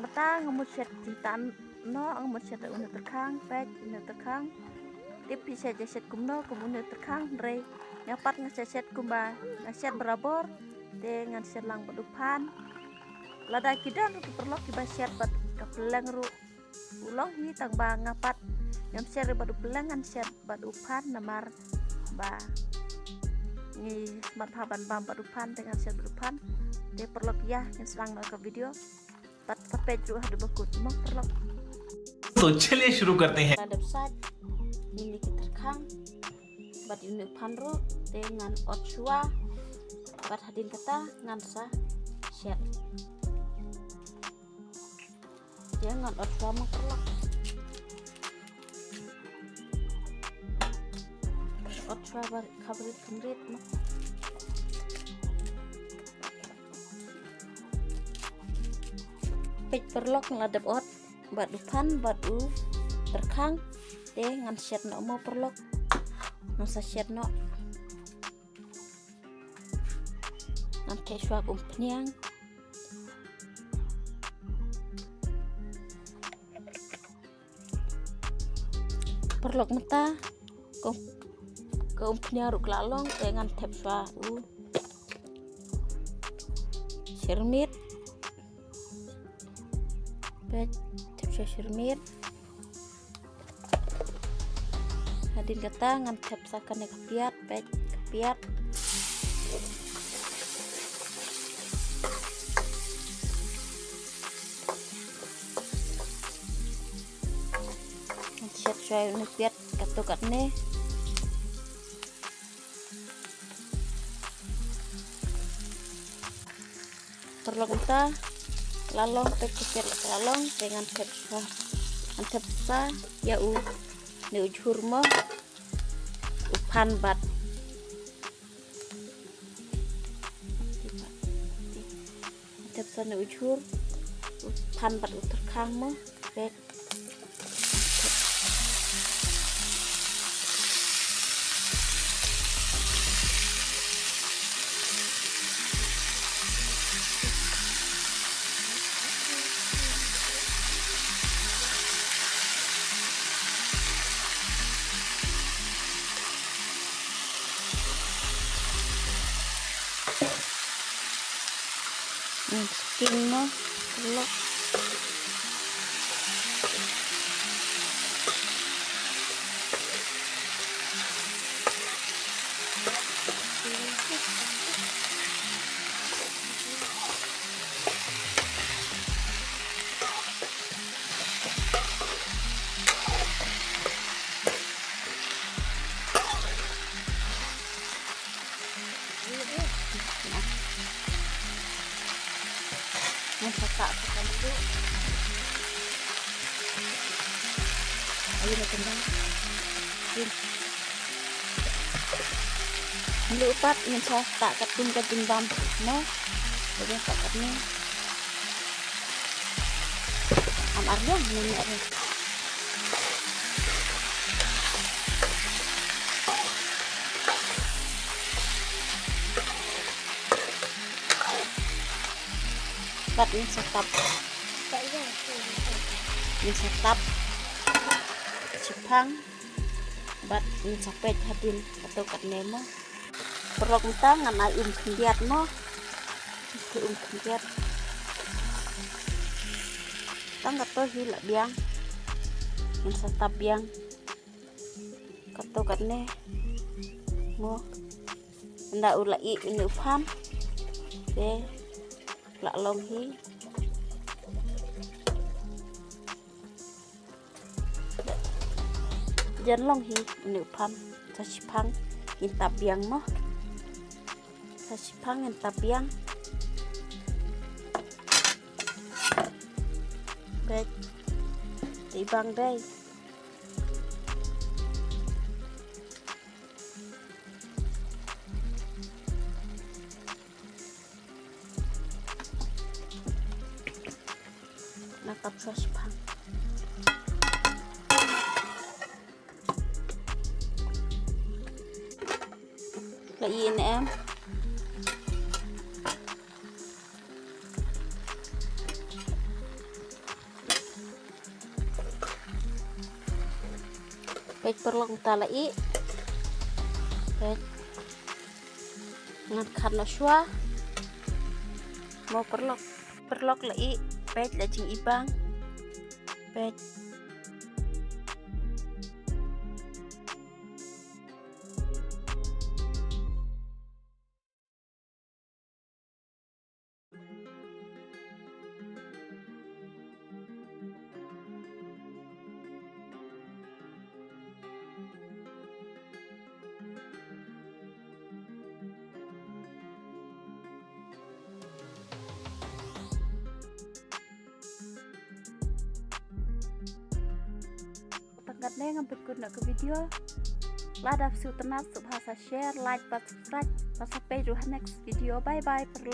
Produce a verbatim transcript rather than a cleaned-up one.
Mynta nga mut shet tang noh, nga mut shet une u tyrkhang, peit une u tyrkhang. Tip phi shet ja shet kumno kum une u tyrkhang, hynrei nga pat nga shet shet kumba nga shet barabor. Te ngan shet lang bad u phan. Lada ki don ruh ki paralok kiba shet bad ka pylleng ruh u long hi, tang ba nga pat ngam shet bad u pylleng, ngan shet bad u phan namar ba ngi smat bha ban bam bad u phan, te ngan shet bad u phan. Te paralok, ïa ngin sdang noh ka video. Bad peit ruh haduh ba kut mo paralok. तो चलिए शुरू करते हैं। Lada phi shet ïa une u tyrkhang bad ïa une u phan ruh, te ngan ot shuwa. Bad hadien kata ngan sa shet. Te ngan ot shuwa mo paralok. Ot shuwa bad khabrit khamrit mo. Peit paralok, nga la dep ot bad u phan bad u tyrkhang. Te ngan shet noh mo paralok. Ngan sa shet noh. Ngan thep shuwa ka umphniang. Paralok, mynta ka, ka umphniang ruh ka la long, te ngan thep shuwa u shyrmit. Peit, thep shuwa shyrmit. Hadien kata ngan thep sa kane ka piat, peit ka piat. Ngan shet shuwa une u piat katto katne. Paralok, mynta la long, peit ka piat la long, te ngan thep sa, ngan thep sa ïa une u jhur mo, u phan bad thep sa une u jhur, u phan bad u tyrkhang mo, peit. Hmm, skin mo, paralok. Ngan sa tak sa kan tu. Ayo na tendang. Ayo. Mluh pat ngin sa tak kat pun kat jingbam. No. Lada tak kat ni. Am ar liang ni ni ar liang. Bad ngin sa tap. Ngin sa tap. Shiphang. Bad ngin sa peit hadien katto katne mo. Paralok, mynta ngan ai um khyndiat mo. Te um khyndiat. Tang katto hi la biang. Ngin sa tap biang. Katto katne mo. Ynda u la ih une u phan. Te la long hi. Jan long hi une u phan. Sa shiphang ngin tap biang mo. Sa shiphang ngin tap biang. Bek. Te bang dei. Na tap sa shiphang. La ih ne em. Peit paralok, mynta la ih. Peit. Ngan khan noh shuwa. Mo paralok, paralok, la ih. Peit la jingibang. Peit. Tang katne ngam pynkut noh ka video. Lada phi sngewtynnat, sngewbha sa share, like bad subscribe bad sa peit ruh ha next video. Bye bye paralok.